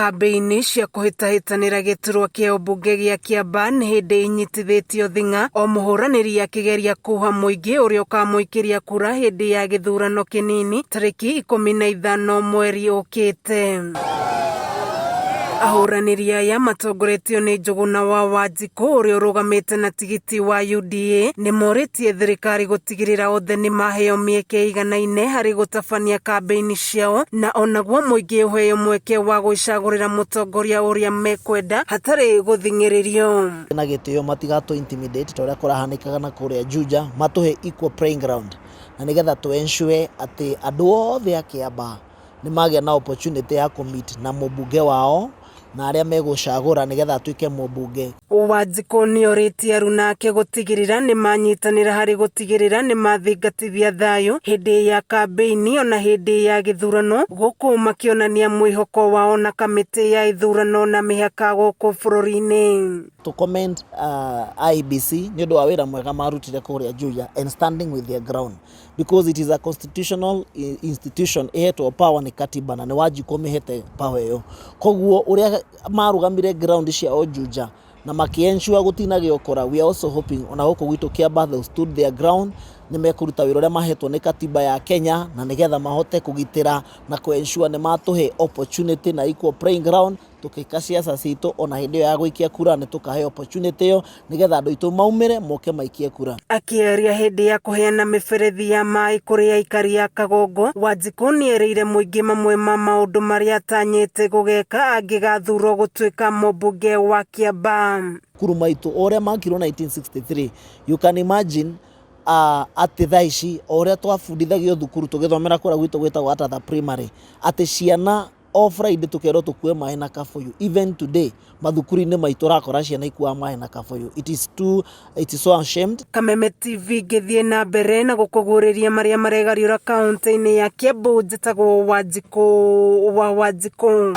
Kambĩini cia kũhĩtahĩtanĩra gĩturwa kĩa ũmbunge gĩa Kiambaa nĩ hĩndĩ inyitithĩtio thing'a o mũhũranĩri akĩgeria kuha mũingĩ ũrĩa ũkamũikĩria kura hĩndĩ ya gĩthurano kĩnini tarĩki 15 mweri ũkĩte. Ahũranĩri aya matongoretio nĩ Njũgũna wa Wanjikũ ũrĩa ũrũgamĩte na tigiti wa UDA nĩ morĩtie thirikari gũtigĩrĩra othe nĩ maheo mĩeke ĩiganaine harĩ gũtabania kambĩini ciao na onaguo mũingĩ ũheo mweke wa gwĩcagũrĩra mũtongoria ũrĩa mekwenda hatarĩ gũthing'ĩrĩrio. Na gĩtĩo matigatũ intimidate ta ũrĩa kũrahanĩkaga na kũrĩa Juja, matũhe equal playing ground na nĩgetha tũ ensure atĩ andũ othe a Kiambaa nĩ magĩa na opportunity ya kũ meet na mũmbunge wao na arĩa megũcagũra nĩgetha atuĩke mũmbunge. Wanjikũ nĩorĩtie aruna ake gũtigĩrĩra nĩmanyitanĩra harĩ gũtigĩrĩra nĩmathingatithia thayũ hĩndĩ ya kambĩini ona hĩndĩ ya gĩthurano gũkũ makĩonania mwĩhoko wao na kamĩtĩ ya ithurano na mĩhaka gũkũ bũrũri-inĩ. To commend IEBC nĩ ũndũ wa wĩra mwega marutire kũrĩa Juja and standing with their ground because it is a constitutional institution ĩhetwo power nĩ katiba na nĩ Wanjikũ ũmĩhete power ĩyo. Koguo ũrĩa marũgamire ground ciao Juja na makĩ ensure gũtinagĩa ũkora, we are also hoping ona gũkũ gwitũ Kiambaa they stood their ground, nĩ mekũruta wĩra ũrĩa mahetwo nĩ katiba ya Kenya na nĩgetha mahote kũgitĩra na kũ ensure nĩ matũhe opportunity na equal playing ground tũgĩka ciaca citũ, ona hĩndĩ ĩyo ya gũikia kura nĩ tũkahe opportunity ĩyo nĩgetha andũ aitũ maumĩre moke maikie kura. Akĩaria hĩndĩ ya kũheana mĩberethi ya maĩ kũrĩ aikari a Kagongo, Wanjikũ nĩerĩire mũingĩ mamwe ma maũndũ marĩa atanyĩte gũgeka angĩgathurwo gũtuĩka mũmbunge wa Kiambaa. Cukuru maitũ o ũrĩa makirwo 1963, you can imagine atĩ thaa ici o ũrĩa twabundithagio thukuru tũgĩthomera kũrĩa gwitũ gwĩtagwo Atatha Primary, atĩ ciana o Friday tũkerwo tũkue maĩ na kabũyũ. Even today mathukuru-inĩ maitũ ũrakora ciana ikuaga maĩ na kabũyũ. It is too, it is so ashamed. Kameme TV ngĩthiĩ na mbere na gũkũguũrĩria marĩa maregariũra kaũntĩ-inĩ ya Kiambu, njĩtagwo Wanjikũ wa Wanjikũ.